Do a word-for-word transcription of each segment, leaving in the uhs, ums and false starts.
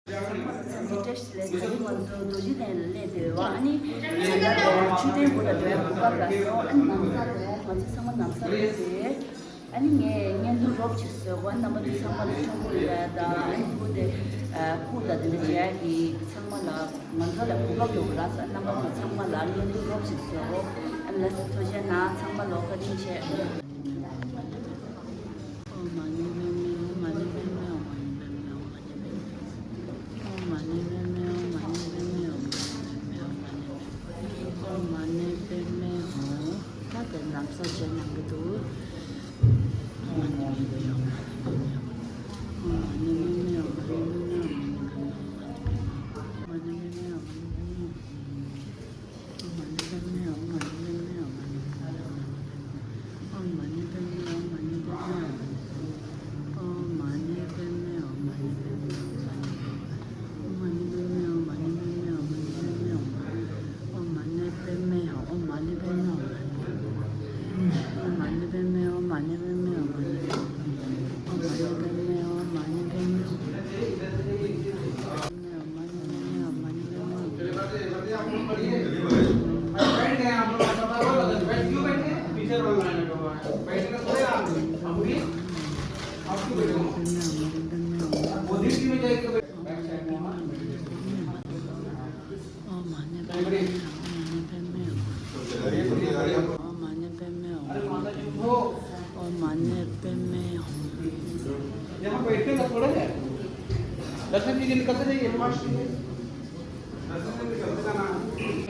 ཚང་མ་ལ་འཚམས་འདྲི་བཀྲ་ཤིས་བདེ་ལེགས། ད་རིང་ང་ཚོ་རྡོ་རྗེ་གདན་ལ་སླེབས་བསྡད་ཡོད་པ། ཨ་ནི་ད་ལྟ་མཆོད་རྟེན་སྒོ་ལ་འགྲོ་ཡ་གོ་སྐབས་རག་སོང་། ཨ་ནི་ནམ་མཁའ་ལ་ང་ཚོ་ཚང་མ་ནམ་མཁའ་ལ་སླེབས་ཏེ། ཨ་ནི་ངས་བརྙན་ཐུང་རོབ་ཅིག་བཟོས་གོ། རྣམ་པ་ཚོ་ཚང་མ་ལ་ཁྲོམ་སྐོར་ལ་དང་ཨ་ནི་ཁུག་དེ་ཁུག་དང་དེ་འདྲ་བྱེད་ཡ་གི་ཚང་མ་ལ་ང་ཚོ་ལ་གོ་སྐབས་ཡོད་རག་སོང་། རྣམ་པ་ཚོ་ཚང་མ་ལ་བརྙན་ཐུང་རོབ་ཅིག་བཟོས་གོ། ཨ་ནི་ལགས་སོ། ཐུགས་རྗེ་གནང་། ཚང་མ་ལ་བཀའ་དྲིན་ཆེ། ཨོཾ་མ་ཎི་པདྨེ་ཧཱུྃ། མ་ཎི་པདྨེ་ཧཱུྃ། མ་ཎི་པདྨེ་ཧཱུྃ། མ་ཎི་པདྨེ་ཧཱུྃ། མ་ཎི་པདྨེ་ཧཱུྃ། ད་དེ་ལམ་སང་བྱེད་གནང་གི་འདུག་ཨོཾ་མ་ཎི་པདྨེ་ཧཱུྃ། མ་ཎི་པདྨེ་ཧཱུྃ། མ་ཎི་པདྨེ་ཧཱུྃ། མ་ཎི་པདྨེ་ཧཱུྃ། ཨོཾ་མ་ཎི་པདྨེ་ཧཱུྃ། ཨོཾ་མ་ཎི་པདྨེ་ཧཱུྃ། ཨོཾ་མ་ཎི་པདྨེ་ཧཱུྃ། ཨོཾ་མ་ཎི་པདྨེ་ཧཱུྃ། ལྷན་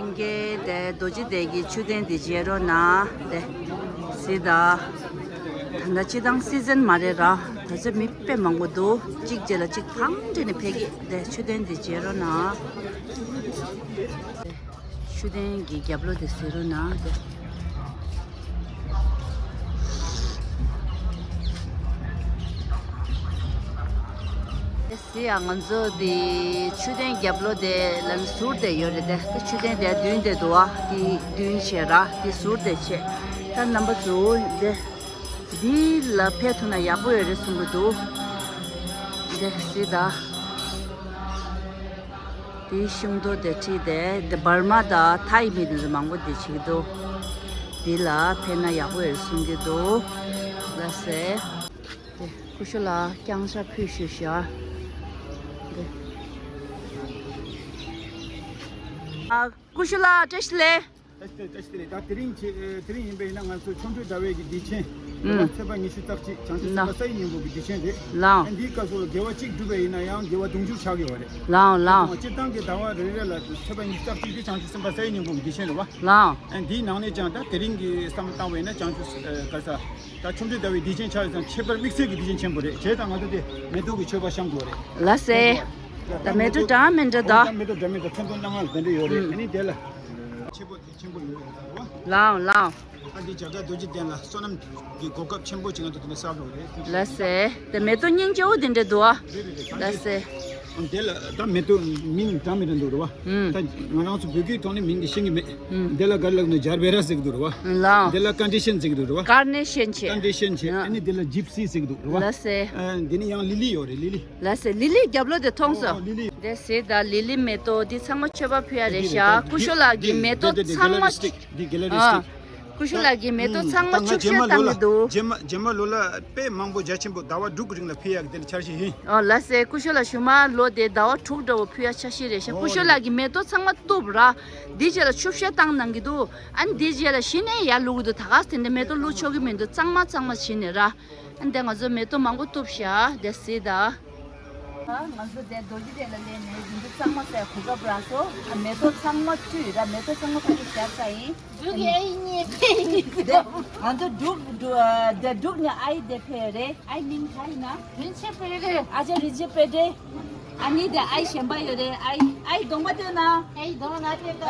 རྒྱས་དེ་རྡོ་རྗེ་གདན་གྱི་མཆོད་རྟེན་དེ་མཇལ་རོགས་གནང་། དེ་གཟིགས་དང་། ད་ལྟ་སྤྱིར་བཏང་སི་ཛན་མ་རེད་ར། ད་ཚོད་མི་དཔེ་མང་པོ་འདུག་གཅིག་རྗེས་ལ་གཅིག་ཐང་འདྲེས་ནས་ཕེབས་ཀྱི། དེ་མཆོད་རྟེན་དེ་མཇལ་རོགས་གནང་། མཆོད་རྟེན་གྱི་རྒྱབ་ལོགས་དེ་གཟིགས་རོགས་གནང་། དེ་དེ་གཟིགས་ཡ། ང་ཚོ་དེ་མཆོད་རྟེན་རྒྱབ་ལོགས་དེ་ལམ་ཟུར་དེ་ཡོད་རེད། དེ་དེ་མཆོད་རྟེན་དེ་མདུན་དེ་འདུག་པ། དེ་མདུན་བྱས་ར། དེ་ཟུར་དེ་བྱས། ད་རྣམ་པ་ཚོ་དེ། འདི་ལ་ཕེབས་ཐུབ་ན་ཡག་པོ་ཡོད་རེད་གསུང་གི་འདུག་འདི་གཟིགས་དང་། འདིའི་ཤིང་ཏོག་དེ་ཁྲིད་དེ། འདི་འབར་མ་དང་ཐའི་མི་དེ་ཚོ་མང་པོ་འདི་བྱེད་ཀྱི་འདུག་འདི་ལ་ཕེབས་ན་ཡག་པོ་ཡོད་རེད་གསུང་གི་འདུག་ལགས་སེ། འདི་སྐུ་ཞབས་ལ་རྐྱང་ཕྱག་ཕུལ་ཞུ་ཞུ་ཨ། འདི། ཨ། སྐུ་ཞབས་ལ་བཀྲ་ཤིས་ལེགས། ད་དེ་རིང་ཆེ། དེ་རིང་ཡིན་པ་ཡིན་ན་ང་ཚོ་ཆོ་འཕྲུལ་ཟླ་བའི་གི་དུས་ཆེན། ཨུམ། ཚེས་པ་ཉི་ཤུ་རྩ་གཅིག་བྱང་ཆུབ་སེམས་དཔའ་ས་ཡི་སྙིང་པོ་གི་དུས་ཆེན་རེད། ལའོ། ཨ། འདིའི་སྐབས་སུ་དགེ་བ་གཅིག་བསྒྲུབས་པ་ཡིན་ན་ཡང་དགེ་བ་དུང་ཕྱུར་ཆགས་ཀྱི་ཡོད་རེད། ལའོ་ལའོ། སྤྱིར་བཏང་གི་ཟླ་བ་རེ་རེ་ལ་ཚེས་པ་ཉི་ཤུ་རྩ་གཅིག་དེ་བྱང་ཆུབ་སེམས་དཔའ་ས་ཡི་སྙིང་པོ་གི་དུས་ཆེན་རེད་བ། ལའོ། ཨ། འདིའི་ནང་ནས་ཀྱང་ད་དེ་རིང་གི་བསམ་བློ་བཏང་བ་ཡིན་ན་བྱང་ཆུབ། ཨ། ག་ས། ད་ཆོ་འཕྲུལ་ཟླ་བའི་དུས་ཆེན་ཆགས་ཡོད་ཙང་ཁྱད་པར་དམིགས་བསལ་གྱི་དུས་ཆེན་ཆེན་པོ་རེད། བྱས་ཙང་ང་ཚོ་དེ་མེ་ཏོག་གི་མཆོད་པ་བཤམས་དགོས་རེད། ལགས་སེ། ད་མེ་ཏོག་འདྲ་མི་འདྲ་ད། ད་མེ་ཏོག་འདྲ་མི་འདྲ་ཕན་ཚུན་སྣང་ངོ་དེ་འདྲ་ཡོད་རེད། ཨུམ། ཨ་ནི་དེ་ལ་ཆེན་པོ་དེ་ཆེན་པོ་ཡོད་རེད་ཟེར་བ། ལའོ་ལའོ། ཨ་འདི་རྒྱ་གར་རྡོ་རྗེ་གདན་ལ་བསོད་ནམས་ཀྱི་གོ་སྐབས་ཆེན་པོ་ཅིག་ང་ཚོ་དེ་ནས་བསགས་དགོས་རེད། ལགས་སེ། དེ་མེ་ཏོག་སྙིང་རྗེ་བོ་དེ་འདྲ་འདུག་ཨ། རེད་རེད་རེད། ལགས་སེ། ཨ་དེ་ལ་ད་མེ་ཏོག་མིང་འདྲ་མི་འདྲ་འདུག་རེད་བ། ཨུམ། ད་ང་རང་ཚོ་བོད་སྐད་ཐོག་ནས་མིང་གི་ཤེས་ཀྱི་མེད། ཨུམ། དེ་ལ་ག་རེ་ལབ་ན་ཇར་བེ་ར་ཟེར་གི་འདུག་རེད་བ། ལའོ། དེ་ལ་ཀར་ནེ་ཤན་ཟེར་གི་འདུག་རེད་བ། ཀར་ནེ་ཤན་བྱས། ཀར་ནེ་ཤན་བྱས། ཨ། ཨ་ནི་དེ་ལ་ཇིབ་སི་ཟེར་གི་འདུག་རེད་བ། ལགས་སེ། ཨ། དེ་ནས་ཡང་ལི་ལི་ཡོད་རེད། ལི་ལི། ལགས་སེ། ལི་ལི་རྒྱབ་ལོགས་དེ་མཐོང་སོང་། ཨོ་ལི་ལི། དེ་གཟིགས་དང་། ལི་ལི་མེ་ཏོག་འདི་ཚང་མ་མཆོད་པ་ཕུལ་ཡ་རེད་ཤག་སྐུ་ཞབས་ལགས་ཀྱི་མེ་ཏོག་ཚང་མ། འདི་གེ་ལ་རི་སི་ཊིག་ཨ། སྐུ་ཞབས་ལགས་ཀྱི་མེ་ཏོག་ཚང་མ་ཨུམ། ད་ང་ཆུ་རྗེས་མ་བཤལ་བཏང་ལོ་ལ། གི་འདུག་རྗེས་མ་རྗེས་མ་ལོ་ལ་དཔེ་མང་པོ་རྒྱ་ཆེན་པོ་ཟླ་བ་དྲུག་གི་རིང་ལ་ཕུལ་ཡག་གི་དེ་ལ་འཆར་གཞི་ཡིན། ཨོ་ལགས་སེ། སྐུ་ཞབས་ལགས་གཞུག་མ་ལོ་དེ་ཟླ་བ་དྲུག་འདྲ་བོ་ཕུལ་ཡག་འཆར་གཞི་རེད་ཤག་སྐུ་ཞབས་ལགས་ཀྱི་མེ་ཏོག་ཚང་མ་གཏུབ་ར། འདི་རྗེས་ལ་ཆུ་བཤལ་བཏང་གནང་གི་འདུག་ཨ་ནི་འདི་རྗེས་ལ་གཞི་ནས་ཡར་བླུག་གི་འདུག་ད་ག་སེ་དེ་འདྲ་མེ་ཏོག་བླུག་ཆོག་གི་མི་འདུག་གཙང་མ་གཙང་མ་བྱས་ནས་ར། འདི་ང་ཚོ་མེ་ཏོག་མང་པོ་གཏུབ་ཤག་དེ་གཟིགས་དང་། ང་ཚོ་དེ་རྡོ་རྗེ་གདན་ལ་སླེབས་ནས་འདི་ཚོ་གཙང་མ་བཟོ་ཡ་གོ་སྐབས་རག་སོང་། ཨ། མེ་ཏོག་ཚང་མ་བཀྲུས་ར། མེ་ཏོག་ཚང་མ་ཕ་གི་བཞག་ཚར་ཡིན། འབྲུག་གི་ཨའི་གཉིས་ཕེབས་ཡིན། དེ་ང་ཚོ་འབྲུག་འབྲུག་དེ་འབྲུག་ནས་ཨའི་དེ་ཕེབས་རེད། ཨའི་མིང་ག་ཡིན་ན། རིན་ཆེན་པེ་རེ། ཨ་ཅག་རིན་ཆེན་པེ་རེ། ཨ་ནི་དེ་ཨའི་གཞན་པ་ཡོད་རེད། ཨའི་ཨའི་གདོང་པ་སྟོན་ན། ཨའི་གདོང་ན་སྟོན་ད།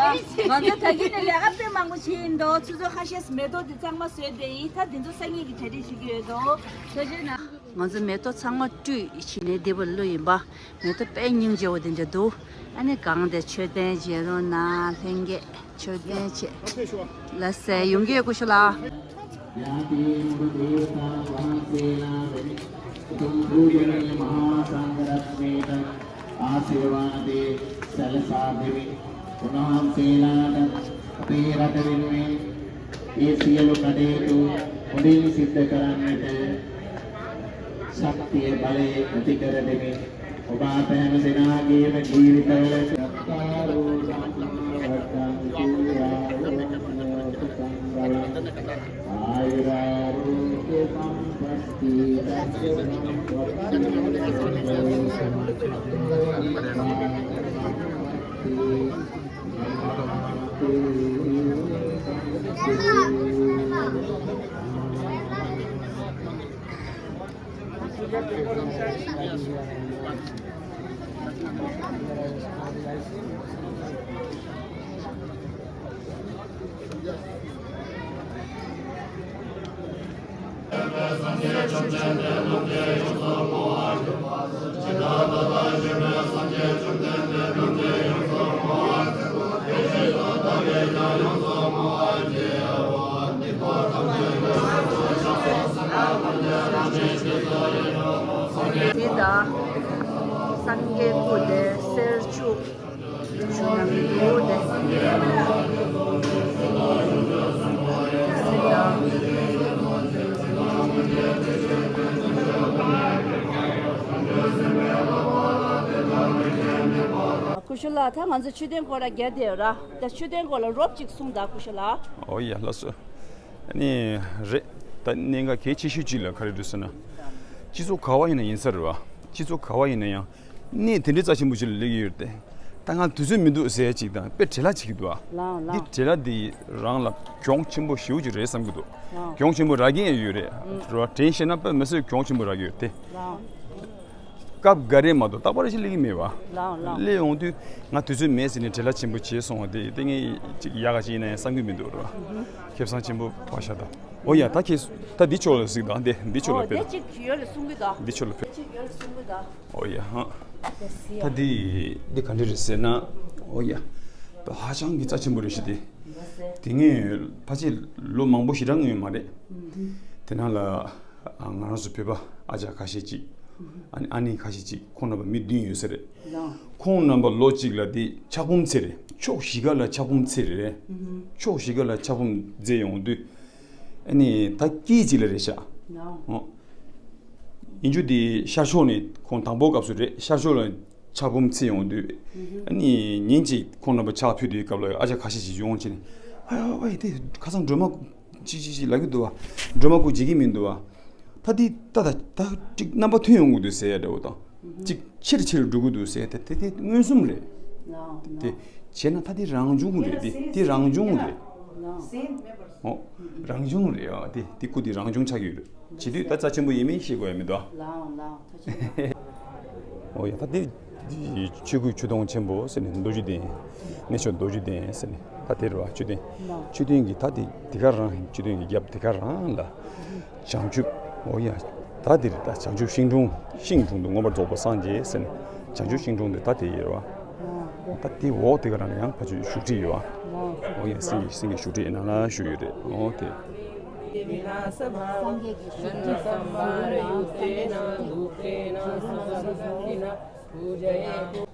ང་ཚོ་ད་གིན་ནས་ལས་ཀ་དཔེ་མང་པོ་བྱས་ཡིན་འདུག་ཆུ་ཚོད་ཁ་ཤས་མེ་ཏོག་དེ་གཙང་མ་བཟོས་བསྡད་ཡིན། ད་དེ་ཚོ་སང་ཉིན་གྱི་གྲ་སྒྲིག་བྱེད་ཀྱི་ཡོད་འདུག་ཐུགས་རྗེ་གནང་། ང་ཚོ་མེ་ཏོག་ཚང་མ་བཀྲུས་བྱས་ནས་འདི་བར་བླུགས་ཡིན་པ། མེ་ཏོག་དཔེ་སྙིང་རྗེ་བོ་དེ་འདྲ་འདུག་ཨ་ནི་གང་དེ་མཆོད་རྟེན་མཇལ་རོགས་གནང་། ལྷན་རྒྱས་མཆོད་རྟེན་བྱས། ལགས་སེ། ཡོང་གི་ཡོད། སྐུ་ཞབས་ལགས། ཡང་དེའི་མུ་ཏིག་ཐང་བང་སེ་ན་རེ་ཀུ་ཏུམ་བུ་ཇ་ནི་མ་ཧཱ་སང་ག་ར་ཤྲེ་ཏ། ආශිර්වාදේ සැලසාදෙමි. උන්වහන්සේලාට අපේ රට වෙනුවෙන් ඒ සියලු කටයුතු හොඳින් සිද්ධ කරන්නට ශක්තිය බලය ඇති කර දෙමි. ඔබ අප හැම දෙනාගේම ජීවිතවල සත්කාරෝ සම්මා වඩ්ඩන්ති ආරෝග්‍ය සුඛං බලං ආයුරාෝග්‍ය සම්පත්ති དེ་དང་སངས་རྒྱས་སྐུ་དེ་གསེར་ཆུ། སྐུ་ཞབས་ལགས། ད་ང་ཚོ་མཆོད་རྟེན་སྐོར་ལ་རྒྱག་བསྡད་ཡོད་ར། ད་མཆོད་རྟེན་སྐོར་ལ་རོབ་ཅིག་གསུངས་དང་སྐུ་ཞབས་ལགས། ཨོ་ཡ། ལགས་སོ། ཨ་ནི་རེད། ད་གནད་འགག་གལ་ཆེ་ཤོས་གཅིག་ལ་ག་རེ་འདུག་ཟེར་ན། སྤྱི་ཚོགས་ག་བ་ཡིན་ན་ཡིན་ས་རེད་བ། སྤྱི་ཚོགས་ག་བ་ཡིན་ན་ཡང་གནས་དེ་འདྲའི་རྩ་ཆེན་པོ་ཅིག་ལ་སླེབས་ཀྱི་ཡོད་རེད་དེ། ད་ང་དུས་ཚོད་མི་འདུག་ཟེར་ཅིག་དང་དཔེ་བྲེལ་བ་ཆེ་གི་འདུག་ཨ། ལའང་ལའང་། འདི་བྲེལ་བ་འདི་རང་ལ་གྱོང་ཆེན་པོ་ཞེ་པོ་ཅིག་རེད་བསམ་གི་འདུག་ལའང་། གྱོང་ཆེན་པོ་རག་གི་ཡང་ཡོད་རེད། ཨུ། རེད་བ། དྲན་ཤེས་ན་དཔེ་མི་སྲིད་གྱོང་ཆེན་པོ་རག་གི་ཡོད་དེ། ལའང་། སྐབས་འགའ་རེ་མ་གཏོགས་རྟག་པར་ཞིག་སླེབས་ཀྱི་མེད་བ། ལའང་ལའང་། སླེབས་ཡོང་དུས་ང་དུས་ཚོད་མེད་ཟེར་ནས་བྲེལ་བ་ཆེན་པོ་བྱས་སོང་བ་དེ་དེ་ངས་ཅིག་ཡག་ག་ཅིག་ཡིན་ན་ཡང་བསམ་གྱི་མི་འདུག་རེད་བ། ཁེ་བཟང་ཆེན་པོ་ཕར་བཞག་དང་། ཨོ་ཡ། ད་ཁྱེད་ད་འདི་ཕྱོགས་ལ་གཟིགས་དང་། དེ་འདི་ཕྱོགས་ལ་ཨོ་ཕེབས་དེ་དང་། ཅིག་ཡོད་ལ་གསུང་གི་དང་། འདི་ཕྱོགས་ལ་ཕེབས། དེ་ཅིག་ཡོད་ལ་གསུང་གི་དང་། ཨོ་ཡ་ཧ། ད་འདི་འདི་ག་འདྲ་རེད་ཟེར་ན། ཨོ་ཡ། ད་ཧ་ཅང་གི་རྩ་ཆེན་པོ་རེད་ཤི་དེ། དེ་ངས་ཕལ་ཆེར་ལོ་མང་པོ་ཞེ་དྲག་སྔོན་མ་རེད། དེ་ནང་ལ། ང་རང་ཚོ་བོད་པ་ཨ་ཅག་ཁ་ཤས་ཅིག་ཨ་ནི་ཨ་ནེ་ཁ་ཤས་ཅིག་ཁོང་རྣམ་པ་མི་བདུན་ཡོད་ས་རེད། ཁོང་རྣམ་པ་ལོ་གཅིག་ལ་དེ་ཕྱག་འབུམ་ཚེ་རེད། ཕྱོགས་བཞི་ཀ་ལ་ཕྱག་འབུམ་ཚེ་རེད། ཕྱོགས་བཞི་ཀ་ལ་ཕྱག་འབུམ་མཛད་ཡོང་དུས། ཨ་ནི་ད་དཀྱིལ་གཅིག་ལ་རེད་ཤག་ཨོ། ཡིན་རྒྱུ་དེ་ཤར་ཕྱོགས་ནས་ཁོང་དང་པོ་སྐབས་སུ་རེད། ཤར་ཕྱོགས་ལ་ཕྱག་འབུམ་ཚེ་ཡོང་དུས། ཨ་ནི་ཉིན་གཅིག་ཁོང་རྣམ་པ་ཕྱག་ཕུལ་དུས་སྐབས་ལ་ཨ་ཅག་ཁ་ཤས་ཤིག་ཡོང་བྱས་ནས། ཨ་ཡ་ཨ་ཡ། དེ་ཁ་སང་སྒྲོལ་མ་ཅི་ཅི་ཅི་ལབ་ཀྱི་འདུག་བ། སྒྲོལ་མ་སྐུ་མཇལ་གྱི་མི་འདུག་བ། ད་འདི་ད་ད་ད་ཅིག་རྣམ་པ་ཐོན་ཡོང་གི་འདུག་ཟེར་ཡ་འདྲ་བོ་དང་། ཅིག་ཆེར་ཆེར་འགྲོ་གི་འདུག་ཟེར་ཡ་དེ་དེ་དེ་མངོན་སུམ་རེད། དེ་བྱས་ན་ད་དེ་རང་བྱུང་རེད། དེ་དེ་རང་བྱུང་རེད། ཨོ། རང་བྱུང་རེད། ཨ་དེ་དེ་སྐུ་དེ་རང་བྱུང་ཆགས་ཀྱི་ཡོད་རེད། བྱེད་དུས་ད་རྩ་ཆེན་པོ་ཡིན་མིན་ཤེས་དགོས་ཡ་མི་འདུག་ཨ། ལའང་ལའང་། ཐུགས་རྗེ་གནང་། ཨོ་ཡ། ད་དེ་དེ་ཆོས་སྐུའི་ཆོས་དུང་ཆེན་པོ་ཟེར་ནས་མདོ་རྒྱུད་ལྡན། གནས་མཆོག་མདོ་རྒྱུད་ལྡན་ཟེར་ནས་ད་དེ་རེད་བ། མཆོད་རྟེན། མཆོད་རྟེན་གྱི་ད་དེ་དེ་ག་རང་། མཆོད་རྟེན་གྱི་རྒྱབ་དེ་ག་རང་ལ། བྱང་ཆུབ། ཨོ་ཡ། ད་དེ་རེད། ད་བྱང་ཆུབ་ཤིང་དྲུང་། ཤིང་དྲུང་དུ་མངོན་པར་རྫོགས་པར་སངས་རྒྱས་ཟེར་ནས་བྱང་ཆུབ་ཤིང་དྲུང་དེ་ད་དེ་ཡོད་རེད་བ། ད་དེ་འོག་དེ་ག་རང་ལ་ཡང་ཕ་ཆོས་བཞུགས་ཁྲི་ཡོད་བ། ཨོ་ཡ། སེང་གེ་སེང་གེ་བཞུགས་ཁྲི་ནང་ལ་བཞུགས་ཡོད་རེད། ཨོ་དེ། སངས་རྒྱས་ཀྱི་བཞུགས་ཁྲི་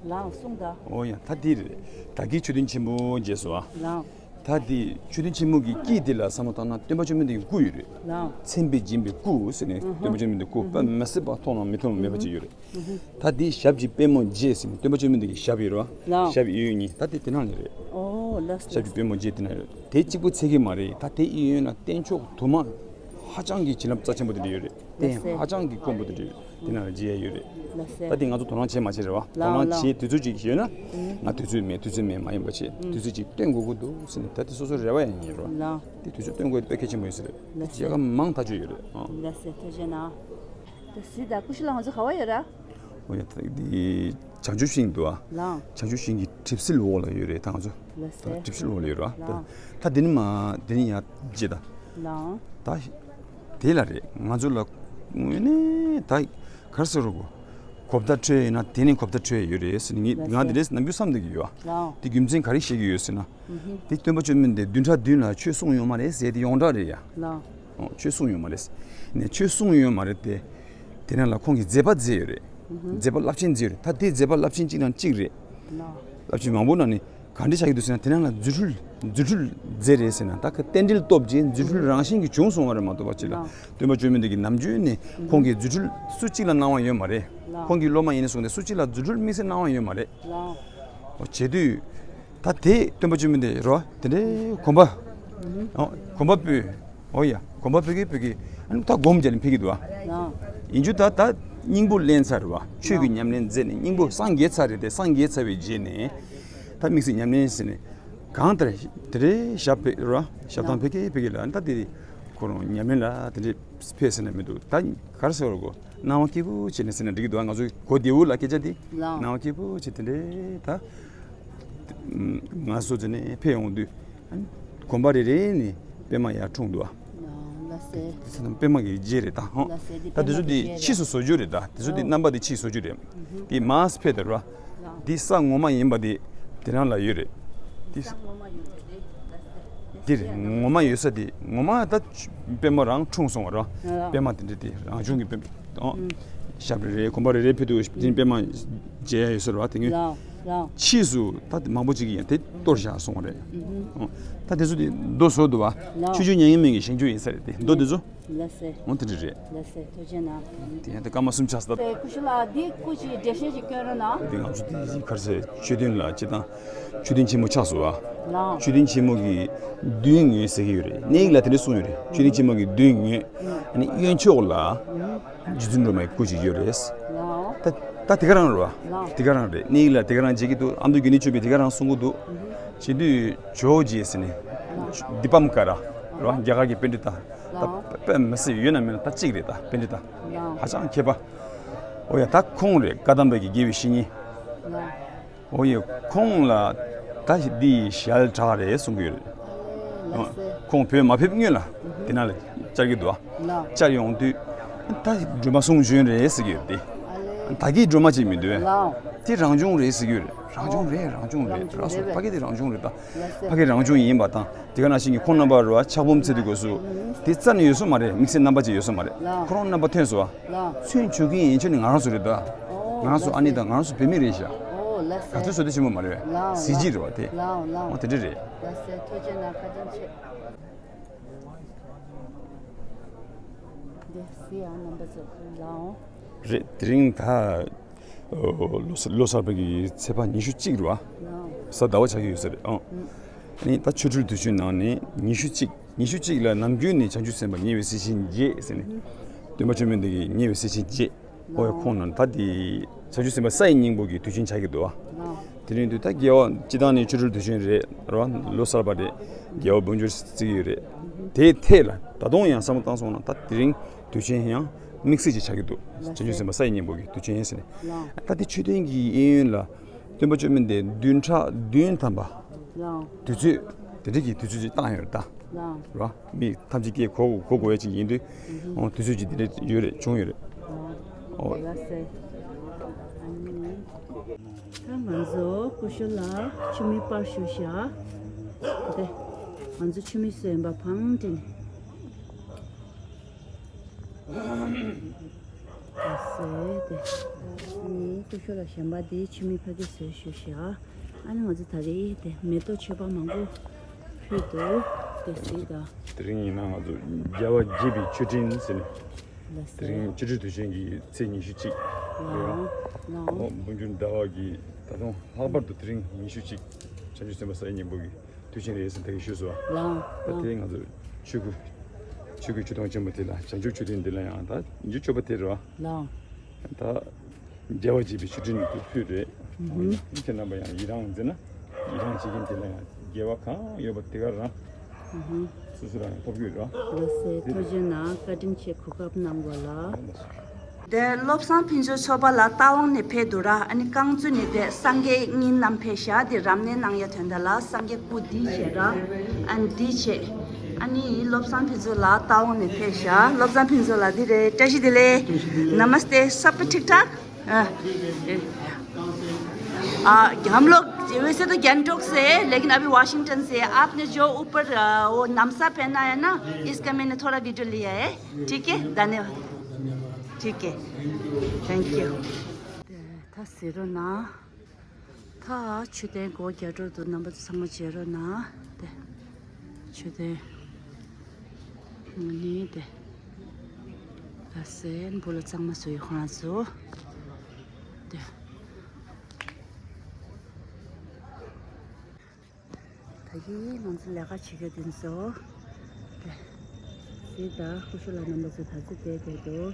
ལའང་གསུངས་དང་། ཨོ་ཡ། ད་དེ་རེད། ད་གིན་མཆོད་རྟེན་ཆེན་པོ་མཇལ་སོང་བ། ལའང་། ད་དེ་མཆོད་རྟེན་ཆེན་མོ་གི་དཀྱིལ་དེ་ལ་བསམ་བློ་བཏང་ན་སྟོན་པ་བཅོམ་ལྡན་འདས་ཀྱི་སྐུ་ཡོད་རེད། ལའང་། མཚན་དཔེས་བརྒྱན་པའི་སྐུ་ཟེར་ནས་སྟོན་པ་བཅོམ་ལྡན་འདས་སྐུ་དཔེ་མི་སྲིད་པ་མཐོང་ན་མི་མཐོང་མེད་པ་ཅིག་ཡོད་རེད། ད་དེའི་ཞབས་ཀྱི་པད་མོ་བརྒྱད་ཟེར་ནས་སྟོན་པ་བཅོམ་ལྡན་འདས་ཀྱི་ཞབས་ཡོད་རེད་བ། ལའང་། ཞབས་གཡས་གཡོན་གཉིས། ད་དེ་དེ་ནང་ལ་རེད། ཨོ་ལགས་སོ། ཞབས་ཀྱི་པད་མོ་བརྒྱད་དེ་ན་རེད། དེ་གཅིག་པུ་ཚད་ཀྱི་མ་རེད། ད་དེ་གཡས་གཡོན་ན་སྟེང་ཕྱོགས་དུ་མ་ཧ་ཅང་གི་བྱིན་རླབས་རྩ་ཆེན་པོ་དེ་འདྲ་ཡོད་རེད། ལགས་སོ། སྟེང་ཧ་ཅང་གི་དཀོན་པོ་དེ་འདྲ་ཡོད་རེད། དེ་ན་ལ་མཇལ་ཡ་ཡོད་རེད། ལགས་སོ། ད་དེ་ང་ཚོ་དོ་སྣང་བྱེད་མ་བྱེད་རེད་བ། དོ་ལའང་སྣང་ལའང་བྱེད་དུས་ཚོད་ཅིག་ཡོད་ན། ཨུ། ང་དུས་ཚོད་མེད། དུས་ཚོད་མེད་མ་ཡིན་པ་བྱེད། ཨུ། དུས་ཚོད་ཅིག་སྟོན་དགོས་ཀྱི་འདུག་ཟེར་ནས་ད་དེ་སོ་སོ་རེ་བ་ཡང་ཡིན་རོ། ལའང་། དེ་དུས་ཚོད་སྟོན་དགོས་དཔེ་གལ་ཆེན་པོ་ཡིན་ས་རེད། ལགས་སོ། མཇལ་ཁ་མང་ཐག་ཆོད་ཡོད་རེད། ཨ། ལགས་སོ། ཐུགས་རྗེ་གནང་། ད་གཟིགས་དང་། སྐུ་ཞབས་ལགས་ང་ཚོ་ག་བ་ཡོད་ར། ཨོ་ཡ། ད་འདི་བྱང་ཆུབ་ཤིང་འདུག་ཨ། ལའང་། བྱང་ཆུབ་ཤིང་གི་གྲིབ་བསིལ་འོག་ལ་ཡོད་རེད་ད་ང་ཚོ། ལགས་སོ། ད་གྲིབ་བསིལ་འོག་ལ་ཡོད་རེད་བ། ད། ལའང་། ད་འདི་ནི་མ་འདི་ནི་ཡ་བརྗེད་ད། ལའང་། ད་དེ་ལ་རེད། ང་ཚོ་ལ་དངོས་གནས་ད་ག་རེ་ཟེར་རོ་གོ། གོ་བརྡ་འཕྲོད་ཡོད་ན་དེ་ནི་གོ་བརྡ་འཕྲོད་ཡོད་རེད་ཟེར་ནས་ངས། ལགས་སོ། ང་འདི་འདྲས་ནམ་རྒྱུན་བསམ་བསྡད་ཀྱི་ཡོད་ཨ། ལའང་། དེ་རྒྱུ་མཚན་ག་རེ་བཤད་ཀྱི་ཡོད་ཟེར་ན། དེ་སྟོན་པ་བཅོམ་ལྡན་འདས་བདུན་ཕྲག་བདུན་ལ་ཆོས་གསུངས་ཡོད་མ་རེད་ཟེར་དེ་ཡོངས་གྲགས་རེད་ཡ། ལའང་། ཨོ། ཆོས་གསུངས་ཡོད་མ་རེད། ནས་ཆོས་གསུངས་ཡོད་མ་རེད་དེ། དེ་ནང་ལ་ཁོང་གིས་མཛད་པ་མཛད་ཡོད་རེད། མཛད་པ་རླབས་ཆེན་མཛད་ཡོད་རེད། ད་དེ་མཛད་པ་རླབས་ཆེན་གཅིག་དང་གཅིག་རེད། རླབས་ཆེན་མང་པོ་ནང་ནས་ག་འདྲ་ཆགས་ཀྱི་འདུག་ཟེར་ན། དེ་ནང་ལ་རྫུ་འཕྲུལ་རྫུ་འཕྲུལ་མཛད་རེད་ཟེར་ན། ད་ག་རྟེན་འབྲེལ་སྟོབས་ཀྱིས་རྫུ་འཕྲུལ་རང་བཞིན་གྱིས་བྱུང་སོང་བ་རེད་མ་གཏོགས་པ། ཅིག་ལ་སྟོན་པ་བཅོམ་ལྡན་འདས་ཀྱིས་ནམ་རྒྱུན་ནས་ཁོང་གིས་རྫུ་འཕྲུལ་སུ་གཅིག་ལ་གནང་བ་ཡོད་མ་རེད། ཁོང་གི་སློབ་མ་ཡིན་ནས་བཟུང་སྟེ་སུ་གཅིག་ལ་རྫུ་འཕྲུལ་དམིགས་བསལ་གནང་བ་ཡོད་མ་རེད། བྱེད་དུས། ད་དེ་སྟོན་པ་བཅོམ་ལྡན་འདས་རོ་དེ་འདྲའི་གོམ་པ། ཨོ་གོམ་པ་སྤོས། ཨོ་ཡ་གོམ་པ་སྤོས་ཀྱི་སྤོས་ཀྱི། ཨ་ནི་ད་སྒོམ་བརྒྱབ་ནས་ཕེབས་ཀྱི་འདུག་ཨ། ཡིན་རྒྱུ་ད་ད་སྙིང་པོ་ལེན་ཚར་བ། ཆོས་ཀྱི་ཉམས་ལེན་མཛད་ནས་སྙིང་པོ་སངས་རྒྱས་ཚར་རེད་དེ། སངས་རྒྱས་ཚར་བའི་རྗེས་ནས་ད་དམིགས་བསལ་ཉམས་ལེན་ཟེར་ནས་གང་ལྟར་དེ་འདྲའི་ཞབས་ཕེབས་རོ། ཞབས་ཐང་ཕེབས་ཀྱི་ཕེབས་ཀྱི་ལ། ད་དེ་ཁོ་རང་ཉམས་ལེན་ལ་དེ་འདྲའི་ཕེབས་ཟེར་ན་མི་འདུག་ད་ག་རེ་ཟེར་བ་གོ། སྣང་བ་སྐྱིད་པོ་བྱས་ནས་ཟེར་ན་འགྲིག་གི་འདུག་ང་ཚོ་གོ་བདེ་བོ་ལ་སྐད་ཆ་འདི། ལགས། སྣང་བ་སྐྱིད་པོ་བྱས་དེ་འདྲའི་ད། ང་ཚོ་དེ་ནས་ཕེབས་ཡོང་དུས། གོམ་པ་རེ་རེ་ནས་པད་མ་ཡར་འཁྲུངས་འདུག་ལགས་སེ། དེ་ཚོ་པད་མ་གི་རྗེས་རེད་ད། ཧོ། ལགས་སེ། དེ་ད་དེ་ཚོ་པད་མ་གི་དེ་རྗེས་ཕྱིས་སུ་རེད། བཟོ་རྒྱུ་རེད་ད། དེ་ཚོ་དེ། ཨོ། རྣམ་པ་དེ་ཕྱིས་བཟོ་རྒྱུ་རེད། དེ་མར་ཕེབས་དེ་ར། འདི་ས་ངོ་མ་ཡིན་པ་དེ་དེ་རང་ལ་ཡོད་རེད། དེ་ས་ངོ་མ་ཡོད་རེད། འདི་རེད། ངོ་མ་ཡོད་ས་དེ་ངོ་མ་ད་པད་མ་རང་འཁྲུངས་སོང་བ་ར། ལགས། པད་མ་དེ་འདྲ་དེ་རང་བྱུང་གི་པད་མ། ཞབས་རེ་རེ་གོམ་པ་རེ་རེ་ཕེབས་དུས་དེ་པད་མ་མཇལ་ཡ་ཡོད་ས་རེད་བ། དེ་ངོས། ལགས་ལགས། ཕྱིས་སུ་ད་དེ་མང་པོ་ཅིག་གིས་ཡང་དེ་གཏོར་བཞག་སོང་བ་རེད། ཨོ། ད་དེ་ཚོ་དེ་རྡོ་བཟོ་འདུག་བ། ལགས། ཆོས་རྒྱལ་མྱ་ངན་མེད་ཀྱི་བཞེངས་རྒྱུ་ཡིན་ས་རེད་དེ། རྡོ་དེ་ཚོ། ལགས་སེ། འོ་དེ་འདྲ་རེད། ལགས་སེ། ཐུགས་རྗེ་གནང་། དེ་ཡང་དེ་སྐར་མ་གསུམ་ཆགས་སོང་། སེ་སྐུ་ཞབས་ལགས། འདི་སྐུ་ཅིག་འགྲེལ་བཤད་ཅིག་སྐྱོན་རོགས་གནང་། འདི་ང་ཚོ་དེ་ག་རེ་ཟེར། མཆོད་རྟེན་ལ་སྤྱིར་བཏང་མཆོད་རྟེན་ཆེན་མོ་ཆགས་སོང་བ། ལགས། མཆོད་རྟེན་ཆེན་མོ་གི་མདུན་ངོས་ཟེར་གྱི་ཡོད་རེད། གནས་ཡིག་ལ་དེ་འདྲ་གསུངས་ཡོད་རེད། མཆོད་རྟེན་ཆེན་མོ་གི་མདུན་ངོས། ཨ་ནི་གཡོན་ཕྱོགས་ལ་རྗེ་བཙུན་སྒྲོལ་མའི་སྐུ་ཅིག་ཡོད་རེད། ལགས། ད་ད་དེ་ག་རང་རེད་བ། ལགས། དེ་ག་རང་རེད། གནས་ཡིག་ལ་དེ་ག་རང་བྱེད་ཀྱི་འདུག་ཨ་མདོ་རྒྱུད་སྡེ་མཆོད་པས་དེ་ག་རང་གསུང་གི་འདུག་བྱེད་དུས་ཇོ་བོ་རྗེ་ཟེར་ནས། དཱི་པཾ་ཀ་ར་རེད་བ། རྒྱ་གར་གྱི་པཎྜི་ཏ། ད་དཔེ་མི་སྲིད་ཡོད་ན་མེད་ན་ད་གཅིག་རེད་ད། པཎྜི་ཏ་ཧ་ཅང་མཁས་པ། འོ་ཡ་ད་ཁོང་རེད། བཀའ་གདམས་པའི་གི་དགེ་བའི་བཤེས་གཉེན། འོ་ཡ་ཁོང་ལ་ད་འདི་ཞལ་གྲགས་རེད་གསུང་གི་ཡོད་རེད། ཁོང་བོད་མ་ཕེབས་སྔོན་ལ་དེ་ནང་ལ་བཅར་གྱི་འདུག་ལགས། བཅར་ཡོང་དུས་ད་སྒྲོལ་མ་གསུང་བྱོན་རེད་ཟེར་གྱི་ཡོད་དེ། ད་གིན་སྒྲོལ་མ་ཅིག་མི་འདུག་ལགས། དེ་རང་བྱུང་རེད་ཟེར་གྱི་ཡོད་རེད། རང་བྱུང་རེད། རང་བྱུང་རེད། རང་བྱུང་རེད། ཕ་གི་དེ་རང་བྱུང་རེད་ད། ལགས་སེ། ཕ་གི་རང་བྱུང་ཡིན་པ་དང་དེ་ག་ནང་བཞིན་གྱི་ཁོང་རྣམ་པ་རེད་བ། ཕྱག་འབུམ་ཚེ་འདི་སྒོས་སུ་དེ་རྩ་ནས་ཡོད་ས་མ་རེད། དམིགས་བསལ་རྣམ་པ་ཅིག་ཡོད་ས་མ་རེད། ལགས། ཁོ་རང་རྣམ་པ་ཐོན་སོང་བ། ལགས། ཚུན་ཆོས་ཀྱི་ཡན་ཆོད་ནི་ང་རང་ཚོ་རེད་ད། ཨོ་ང་རང་ཚོ་ཨ་ནི་དང་ང་རང་ཚོ་བོད་མི་རེད་ཤག་ཨོ་ལགས་སེ། ག་ཚོད་བཟོ་དེ་ཆེན་པོ་མ་རེད། ལགས། གཟི་བརྗིད་རེད་བ་དེ། ལགས་ལགས། ཨོ་དེ་འདྲ་རེད། ལགས་སེ། ཐུགས་རྗེ་གནང་། བཀའ་དྲིན་ཆེ། འདི་གཟིགས་ཨ་རྣམ་པ་ཚོ་ལགས། རེད། དེ་རིང་ད་ལོ་གསར་ལོ་གསར་པ་གི་ཚེས་པ་ཉི་ཤུ་གཅིག་རེད་བ། ལགས། གཟའ་ཟླ་བ་ཆགས་ཀྱི་ཡོད་ས་རེད་ཨང་། ཨ་ནི་ད་ཆོ་འཕྲུལ་དུས་ཆེན་ནང་ནས་ཉི་ཤུ་གཅིག་ཉི་ཤུ་གཅིག་ལ་ནམ་རྒྱུན་ནས་བྱང་ཆུབ་སེམས་དཔའ་ཉེ་བའི་སྲས་ཆེན་བརྒྱད་ཟེར་ནས། སྟོན་པ་བཅོམ་ལྡན་འདས་ཀྱི་ཉེ་བའི་སྲས་ཆེན་བརྒྱད། ཨོ་ཡ་ཁོང་ནང་ད་དེ་བྱང་ཆུབ་སེམས་དཔའ་ས་ཡི་སྙིང་པོ་གི་དུས་ཆེན་ཆགས་ཀྱི་འདུག་བ། དེ་རིང་དུས་ད་རྒྱལ་བ་སྤྱི་བཏང་ནས་ཆོ་འཕྲུལ་དུས་ཆེན་རེད་ར། ལོ་གསར་པ་རེད། རྒྱལ་བ་འབུམ་འགྱུར་བརྩི་གི་ཡོད་རེད། དེའི་ཐད་ལ་ད་དུང་ཡང་བསམ་བློ་བཏང་སོང་ན་ད་དེ་རིང་དུས་ཆེན་ཡང་དམིགས་བསལ་ཅིག་ཆགས་ཀྱི་འདུག་བྱང་ཆུབ་སེམས་དཔའ་ས་ཡི་སྙིང་པོ་གི་དུས་ཆེན་ཟེར་ནས། ད་དེ་མཆོད་རྟེན་གྱི་གཡས་གཡོན་ལ་སྟོན་པ་བཅོམ་ལྡན་འདས་བདུན་ཕྲག་བདུན་ཐམ་པ་དུས་ཚོད་དེ་འདྲ་གི་དུས་ཚོད་ཅིག་བཏང་ཡོད་རེད་ད། ར། མི་ཐམས་ཅད་ཀྱིས་གོ་གོ་དགོས་ཡ་ཅིག་ཡིན་དུས། ཨོ་དུས་ཚོད་ཅིག་འདི་འདྲ་ཡོད་རེད། བྱུང་ཡོད་རེད། ཨོ། ལགས་སེ། ད་ང་ཚོ་སྐུ་ཞབས་ལགས་མཆོད་མེ་སྤར་ཞུ་བཞག་དེ་ང་ཚོ་མཆོད་མེ་གསོལ་བ་བང་སྒྲིག་ལགས་སེ། དེ་ནི་སྐུ་ཞབས་ལགས་གཞན་པ་དེ་མཆོད་མེ་ཕ་གི་གསོལ་ཞུ་བཞག་ཨ་ནི་ང་ཚོ་ད་རེས་དེ་མེ་ཏོག་མཆོད་པ་མང་པོ་ཕུལ་འདུག་དེ་གཟིགས་དང་། དེ་རིང་ཡིན་ན་ང་ཚོ་རྒྱལ་བ་དགྱེས་པའི་མཆོད་སྤྲིན་ཟེར་ནས། ལགས་སེ། དེ་རིང་ཆོ་འཕྲུལ་དུས་ཆེན་གྱི་ཚེས་ཉི་ཤུ་གཅིག་རེད་བ། ལགས། ལགས། འབུམ་འགྱུར་ཟླ་བ་གི་ད་དུང་ལྷག་པར་དུ་དེ་རིང་ཉི་ཤུ་གཅིག་བྱང་ཆུབ་སེམས་དཔའ་ས་ཡི་སྙིང་པོ་གི་དུས་ཆེན་རེད་ཟེར་ད་གིན་ཞུས་སོང་བ། ལགས། ད་དེ་ང་ཚོ་ཆོས་སྐུ་ཆོས་སྐུའི་ཆོས་ཐུང་ཆེན་པོ་དེ་ལ་བྱང་ཆུབ་མཆོད་རྟེན་འདི་ལ་ཡང་ད་ཉི་ཤུ་གཅིག་པ་དེ་རེད་བ། ལགས། ད་རྒྱལ་བ་དགྱེས་པའི་མཆོད་སྤྲིན་དུ་ཕུལ་རེད། ཁྱེད་རྣམ་པ་ཡང་ཡི་རང་མཛད་ན་ཡི་རང་བྱེད་མཁན་དེ་ལ་ཡང་དགེ་བ་གང་ཡོད་པ་དེ་ག་རང་སོ་སོ་རང་ཡང་ཐོབ་ཀྱི་ཡོད་རེད། ལགས་སེ། ཐུགས་རྗེ་གནང་། བཀའ་དྲིན་ཆེ། གོ་སྐབས་གནང་བ་ལ། དེ་བློ་བཟང་ཕུན་ཚོགས་མཆོག་པ་ལ་རྟ་དབང་ནས་ཕེབས་འདུག་ར། ཨ་ནི་རྐང་བཙུགས་ནས་དེ་སངས་རྒྱས་གཉིས་བསྣམས་ཕེབས་ཤག་དེ་རབ་གནས་གནང་ཡ་དོན་དག་ལ་སངས་རྒྱས་སྐུ་འདི་བྱས་ར། ཨ་ནི་འདི་བྱས། ཨ་ནི་བློ་བཟང་ཕུན་ཚོགས་ལགས་རྟ་དབང་ནས་ཕེབས་ཤག་བློ་བཟང་ཕུན་ཚོགས་ལགས་འདི་རེད། བཀྲ་ཤིས་བདེ་ལེགས། नमस्ते, सब ठीक ठाक? हाँ। आ, हम लोग वैसे तो गैंगटोक से है, लेकिन अभी वाशिंगटन से है। आपने जो ऊपर, आ, वो नामसा पहना है ना, इसका मैंने थोड़ा वीडियो लिया है। ठीक है, धन्यवाद। ठीक है, थैंक यू। ད་གཟིགས་རོགས་གནང་། ད་མཆོད་རྟེན་སྒོ་རྒྱག་འགྲོ་འདུག་རྣམ་པ་ཚོ་ཚང་མ་མཇལ་རོགས་གནང་། དེ་མཆོད་རྟེན་ནི་དེ་ལ་སེ་འབུ་ལ་གཙང་མ་བཟོ་ཡི་ཁོང་ཚོ་དེ། ད་གིན་ང་ཚོ་ལས་ཀ་བྱེད་མཁན་དེ་ཚོ། གཟིགས་དང་སྐུ་ཞབས་ལགས་རྣམ་པ་ཚོ་ད་ཚོད་བསྡད་བསྡད་འདུག་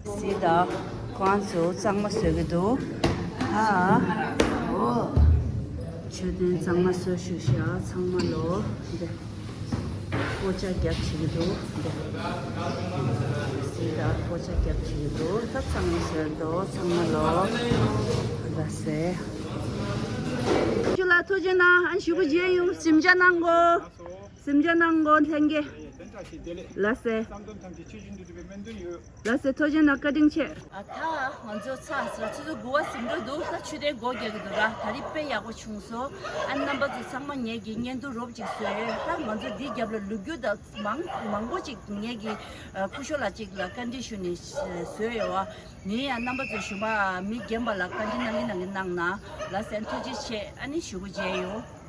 གཟིགས་དང་། ཁོང་ཚོ་གཙང་མ་བཟོ་གི་འདུག་ཨ། མཆོད་རྟེན་གཙང་མ་བཟོ་བཞུགས་ཤག་ཚང་མ་ལོ། འདི། སྤོ་ཆ་རྒྱབ་བྱེད་ཀྱི་འདུག་འདི། གཟིགས་དང་། སྤོ་ཆ་རྒྱབ་བྱེད་ཀྱི་འདུག་ད་གཙང་མ་བཟོས་འདུག་ཚང་མ་ལོ། ལ་སེ། ཁོང་ཚོ་ལ་ཐུགས་རྗེ་གནང་། ཨ་ནི་གཞུག་གུ་མཇལ་ཡོང་། གཟིམ་འཇག་གནང་གོ་གཟིམ་འཇག་གནང་གོ་ལྷན་རྒྱས། ལ་སེ། ལ་སེ་ཐུགས་རྗེ་གནང་། བཀའ་དྲིན་ཆེ། ཨ། ད་ང་ཚོ་ཚར་ཟེར། ཆུ་ཚོད་དགུ་པ་ཟིན་འགྲོ་འདུག་ད་མཆོད་རྟེན་སྒོ་རྒྱག་གི་འདུག་ར། ད་རེས་དཔེ་ཡག་པོ་བྱུང་སོང་། ཨ། རྣམ་པ་ཚོ་ཚང་མ་ངེད་ཀྱི་བརྙན་ཐུང་རོབ་ཅིག་བཟོས་ཡོད། ད་ང་ཚོ་འདི་རྒྱབ་ལ་ལོ་རྒྱུས་དང་མང་མང་པོ་ཅིག་ངེད་ཀྱི་ཨ་སྐུ་ཞབས་ལགས་ཅིག་ལ་བཀའ་འདྲི་ཞུ་ནས་བཟོས་ཡོད་བ། ནི་ཡང་རྣམ་པ་ཚོ་གཞུག་མ་མི་རྒན་པ་ལ་བཀའ་འདྲི་གནང་གི་གནང་གི་གནང་ན། ལ་སེ་ཐུགས་རྗེ་ཆེ། ཨ་ནི་གཞུག་གུ་མཇལ་ཡོང་།